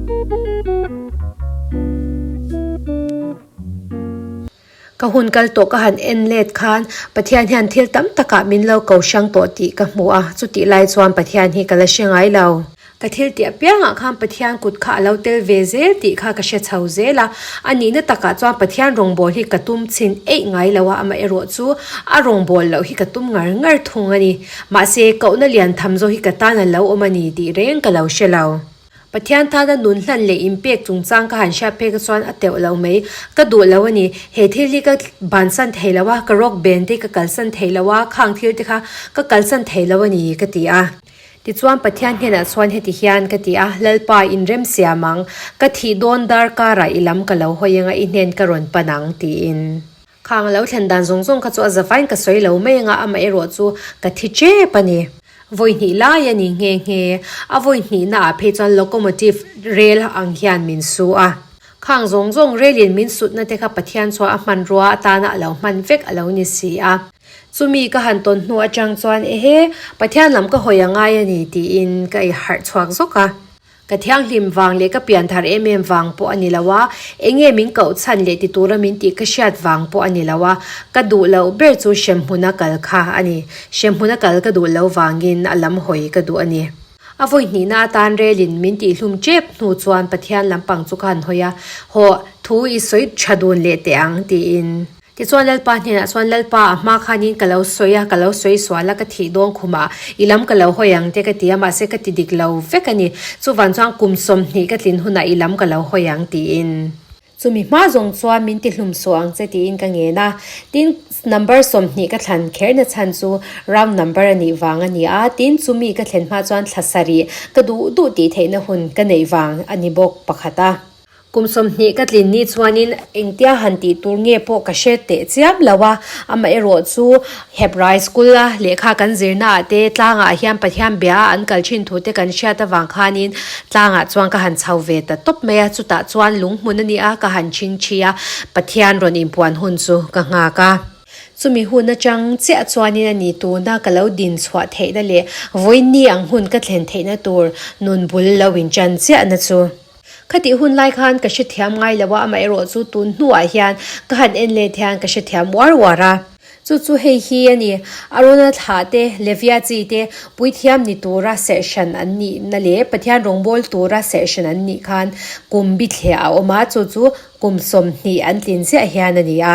Ka hun kal tawh ka han en let khan Pathian hian thil tam takah min lo ko hrang tawh tih ka hmu a, chutih lai chuan Pathian hi ka la hre ngai lo. Ka thil tih apiangah khan Pathian kut kha a lo tel ve zel tih kha ka hre chho zel a, a nihna takah chuan Pathian rawngbâwl hi ka tum chhin eih ngai lo a, amaherawh chu a rawngbâwl loh hi ka tum ngar ngar thung a ni. Mahse, kohna lian tham zawk hi ka tan a lo awm a ni tih reng ka lo hre lo. Pathian tana nun hlan leh inpek chungchang ka han hriat phek chuan a teuh lo mai. Ka duh lo a ni. He thil hi ka bansan thei lo a, ka rock band te ka kalsan thei lo a, khang thil te kha ka kalsan thei lo a ni ka ti a. Tichuan Pathian hnenah chuan heti hian ka ti a, Lalpa, inrem siam ang, ka thih dawn dar karah i lam ka lo hawi anga i hnen ka rawn pan ang, tiin. Khang a lo thlen dan zawng zawng kha chu a zavain ka sawi lo mai anga amaherawh chu ka thi tep a ni. Vawi hnih lai a ni nghe nghe. A vawi hnihna ah phei chuan locomotive rel ang hian min su a. Khang zawng zawng relin min sutna te kha Pathian chuan a hmanrua atana a lo hman vek a lo ni si a. Chumi ka han tawn hnu atang chuan ehe, Pathian lam ka hawi a ngai a ni tiin ka i harh chhuak zawk a. Ka thianghlim vang leh ka pian thar em em vang pawh a ni lo a, enge min koh chhan leh ti tura min tih ka hriat vang pawh a ni lo a, ka duh loh ber chu hremhmuna kal kha a ni. Hremhmuna kal ka duh lo vangin a lam hawi ka duh a ni. A vawi hnihna atan relin min tihhlum tep hnu chuan Pathian lampang chu ka han hawi a, Hawh, thu i sawi tha dun leh teh ang tiin. Tichuan Lalpa hnenah chuan, Lalpa, a hma khanin ka lo sawi a, ka lo sawi sual a, ka thih dawn khumah i lam ka lo hawi ang te ka ti a, mahse ka ti dik lo vek a ni. Chuvan chuan kum 20 ka tlin hunah i lam ka lo hawi ang tiin. Chumi hma zawng chuan min ti hlum suh ang che tiin ka ngen a. Tin, number 20 ka thlan kherna chhan chu round number a nih vang a ni a, tin chumi ka thlen hma chuan thla sarih ka duh duh tih theihna hun ka neih vang a ni bawk pakhat a. Kum 20 ka tlin ni chuanin engtia han tih tur nge pawh ka hre teh chiam lo a, amaherawh chu Hebrai School a lehkha kan zirnaah te tlangah hian Pathian bia a an kal thin thu te kan hriat avang khanin tlangah chuan ka han chho ve ta tawp mai a, chutah chuan lunghmun a ni a, ka han chhing thi a, Pathian rawn inpuan hun chu ka nghak a. Chumi hun atang chiah chuanin a ni tuna ka lo din chhuah theihna leh vawiinni ang hun ka thlen theihna tur nun bul lo intan chiahna chu. Khatih hun lai khan ka hrethiam ngai lo a, amaherawh chu tun hnuah hian ka han en let hian ka hrethiam uar uar a. Chu chu hei hi a ni, Arona thlah te, Levia chi te, puithiam ni tura serhhran an nihna leh Pathian rawngbâwl tura serhhran an nih khan kum bithliah a awm a, chu chu kum 20 an tlin chiah hian a ni a.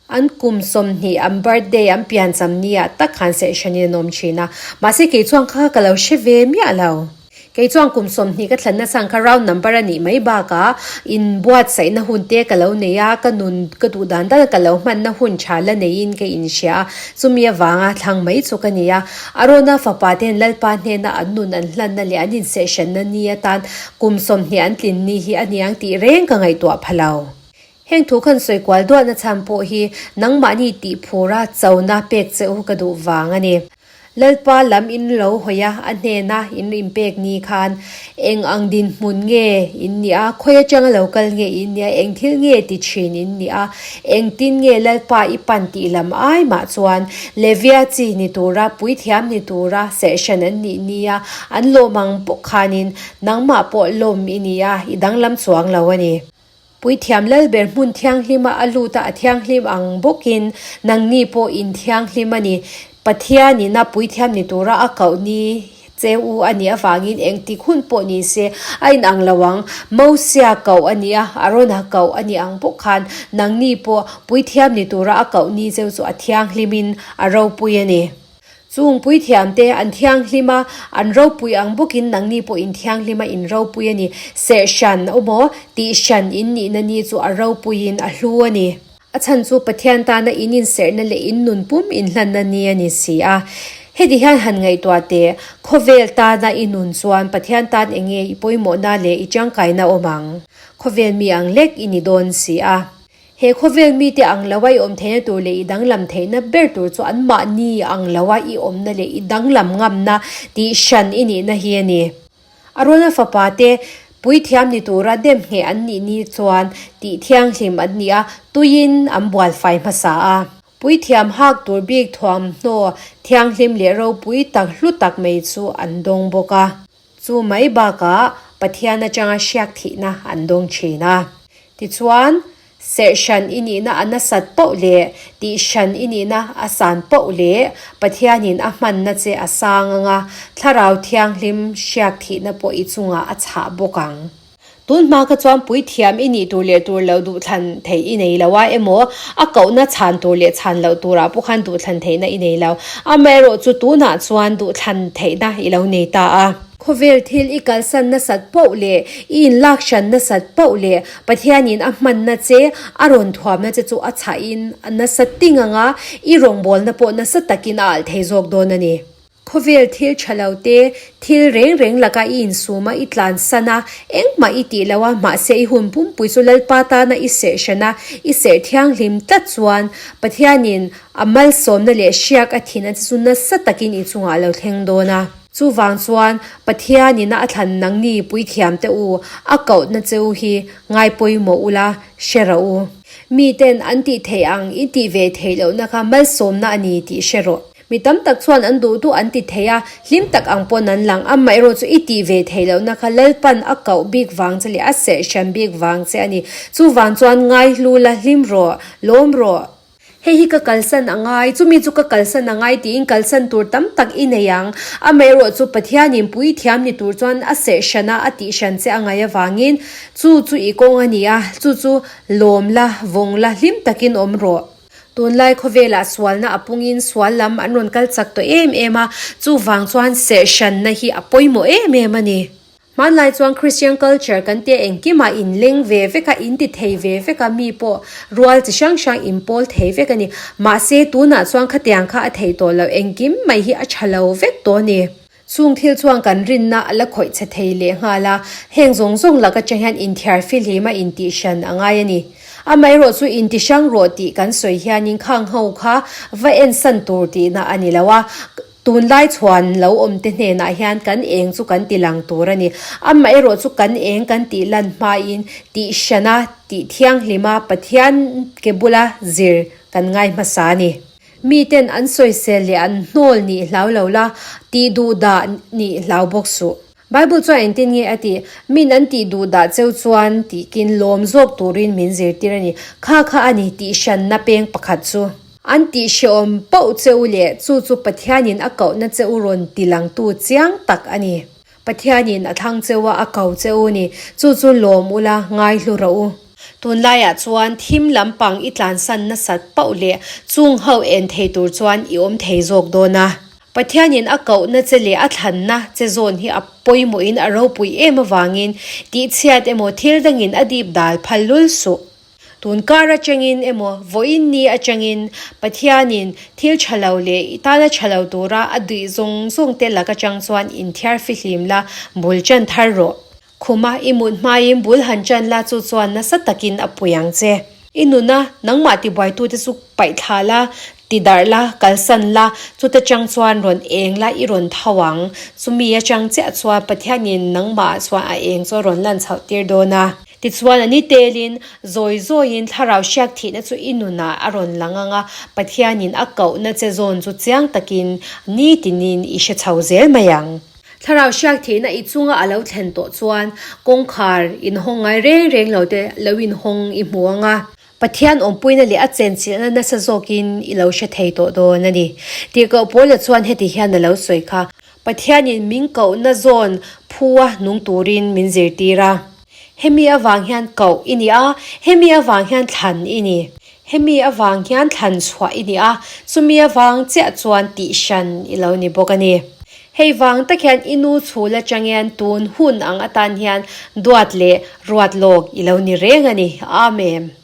An kum 20 an birthday an piancham ni ah tak khan serhhranin an awm thin a, mahse kei chuan kha ka lo hre ve miah lo. Kei chuan kum 20 ka thlanna chhan kha round number a nih mai bakah inbuatsaihna hun te ka lo nei a, ka nun ka duh dan dan ka lo hmanna hun tha la neiin ka inhria a, chumi avanga thlang mai chu ka ni a. Arona fapa ten Lalpa hnena an nun an hlanna leh an insehhranna ni atan kum 20 an tlin ni hi a niang tih reng ka ngaihtuah pha lo. Heng thu khan sawi kual duahna chhan pawh hi nangmahni tih phura chona pek che u ka duh vang a ni. Lalpa lam in lo hawi a, a hnena in inpek ni khan eng ang dinhmun nge in nih a, khawi atanga lo kal nge in nih a, eng thil nge ti thin in nih a, engtin nge Lalpa i pan tih lam ai mah chuan Levia chi ni tura, puithiam ni tura serhhran an nih nia an lawm ang pawh khanin nangmah pawh lawm i ni a, i danglam chuang lo a ni. Puithiam Lalber hmun thianghlima a lut a, a thianghlim ang bawkin nangni pawh in thianghlim a ni. Pathianin a puithiam ni tura a koh ni che u a nih avangin engtik hun pawh ni se a inang lo ang. Mosia koh a ni a, Arona koh a ni ang bawk khan nangni pawh puithiam ni tura a koh ni cheu chu a thianghlimin a ropui a ni. Chung puithiamte an thianghlim a, an ropui ang bawkin nangni pawh in thianghlim a, in ropui a ni. Serhhran awmaw, tihhran in nihna ni chu a ropuiin a hlu a ni. A chhan chu Pathian tana in inserhna leh in nun pum inhlanna ni a ni si a. Heti hian han ngaihtuah teh, khawvel tana i nun chuan Pathian tan enge i pawimawhna leh i tangkaina awm ang? Khawvel mi ang lek i ni dawn si a. He khawvel mite ang loa i awm theihna tur leh i danglam theihna ber tur chu anmahni ang loa i awmna leh i danglam ngamna tih hran i nihna hi a ni. Arona fapa te puithiam ni tura demhngheh an nih ni chuan tih thianghlim an ni a, tuiin an bualfai hmasa a. Puithiam hak tur bik thuamhnaw thianghlim leh ropui tak hlu tak mai chu an dawng bawk a. Chu mai bakah, Pathian atanga hriak thihna an dawng thin a. Tichuan, serh hran i nihna a nasat poh leh tih hran i nihna a san poh leh Pathianin a hmanna che a sang anga Thlarau Thianghlim hriak thihna pawh i chungah a chhah bawk ang. Tun hma kha chuan puithiam i nih tur leh tur loh duhthlan theih i nei lo a emaw, a kohna chhan tur leh chhan loh turah pawh khan duhthlan theihna i nei lo. Amaherawh chu tunah chuan duhthlan theihna i lo nei ta a. Khawvel thil i kalsan nasat poh leh i inlak hran nasat poh leh Pathianin a hmanna che, a rawn thuamna che chu a chhahin a nasa ting anga i rawngbawlna pawh nasa takin a alh thei zawk dawn a ni. Khawvel thil tha lo te, thil reng reng laka i insum a, i tlansan a, engmah i tih lo a, mahse i hun pumpui chu Lalpa tana i serh hran a, i serh thianghlim tlat chuan Pathianin a malsawmna leh hriak a thin a che chu nasa takin i chungah a lo thleng dawn a. Chuvang chuan Pathianin a thlan nangni puithiam te u, a kohna che u hi ngaipawimawh ula hre rawh u. Miten an tih theih ang i tih ve theih lohna kha malsawmna a ni tih hre rawh. Mi tam tak chuan an duh duh an ti thei a, hlim tak ang pawn an lang. Amaherawh chu i tih ve theih lohna kha Lalpan a koh bik vang che leh a serh hran bik vang che a ni. Chuvang chuan ngaihlu la hlim rawh, lawm rawh. Hei hi ka kalsan a ngai, chumi chu ka kalsan a ngai tiin kalsan tur tam tak i nei ang. Amaherawh chu Pathianin puithiam ni tur chuan a serh hran a, a tih hran che a ngaih avangin chu chu i kawng a ni a, chu chu lawm la, vawng la, hlim takin awm rawh. Tunlai khawvelah sualna a pungin sual lam an rawn kal chak tawh em em a, chuvang chuan serhhranna hi a pawimawh em em a ni. Hmanlai chuan Christian culture kan tia engkimah inleng ve vek a, inti thei ve vek a, mi pawh rual chi hrang hrang inpawl thei vek a ni. Mahse tunah chuan khatiang kha a theih tawh loh, engkim mai hi a tha lo vek tawh a ni. Chung thil chuan kan rinna a la khawih chhe thei leh nghal a, heng zawng zawng lak atang hian inthiar fihlim a intihhran a ngai a ni. Amaherawh chu intihrang rawh tih kan sawi hianin khang ho kha va ensan tur tihna a ni lo a, tunlai chhuan lo awmte hnenah hian kan eng chu kan ti lang tur a ni. Amaherawh chu kan eng kan tih lan hmain tihhrana tih thianghlima Pathian ke bula zir kan ngai hmasa a ni. Miten an sawisel leh an hnawl nih hlau lo la, tih duh dah nih hlau bawk suh. Bible chuan engtin nge a tih? Min an tih duh dah cheu chuan tihkin lawm zawk turin min zirtir a ni. Kha kha a ni tih hranna peng pakhat chu. An tih hrehawm poh che u leh chu chu Pathianin a kohna che u rawn ti langtu chiang tak a ni. Pathianin a thlang cheu a, a ko che u ni. Chu chu lawm ula, ngaihlu rawh u. Tunlaiah chuan thim lampang i tlansan nasat pauh leh chung ho en thei tur chuan i awm thei zawk dawn a. Pathianin a kohna che leh a thlanna che zawn hi a pawimawhin a ropui em avangin tihchhiat emaw thil dangin a dip dal phal lul suh. Tun kar atangin emaw vawiin ni atangin Pathianin thil tha lo leh i tana tha lo tura a duih zawng zawng te lak atang chuan inthiar fihlim la, bul chan thar rawh. Khuma i mut hmaiin bul han chan la chu chuan nasa takin a pui ang che. I nuna nangmah tibuaitute chu paih thla la, ti darh la, kalsan la, chuta chang chuan rawn eng la i rawn tho ang. Chumi atang chiah chuan Pathianin nangmah chuan a eng chu a rawn lan chhoh tir dawn a. Tichuan a ni telin, zawi zawiin thlarau hriak thihna chu i nunah a rawn lang ang a, Pathianin a kohna che zawn chu chiang takin nitinin i hre chho zel mai ang. Thlarau hriak thihna i chunga a lo thlen tawh chuan kawngkhar inhawng ngai reng reng lo te lo inhawng i hmu ang a, Pathian awmpuina leh a chenchilhna nasa zawkin i lo hre thei tawh dawn a ni. Tirhkoh Paula chuan heti hian a lo sawi kha, Pathianin min kohna zawn phua nung turin min zirtir a. Hemi avang hian koh i ni a, hemi avang hian thlan i ni. Hemi avang hian thlan chhuah i ni a, chumi avang chiah chuan tihhran i lo ni bawk a ni. Hei vang tak hian i nu chhul atang hian tun hun ang atan hian duat leh ruat lawk i lo ni reng a ni. Amen.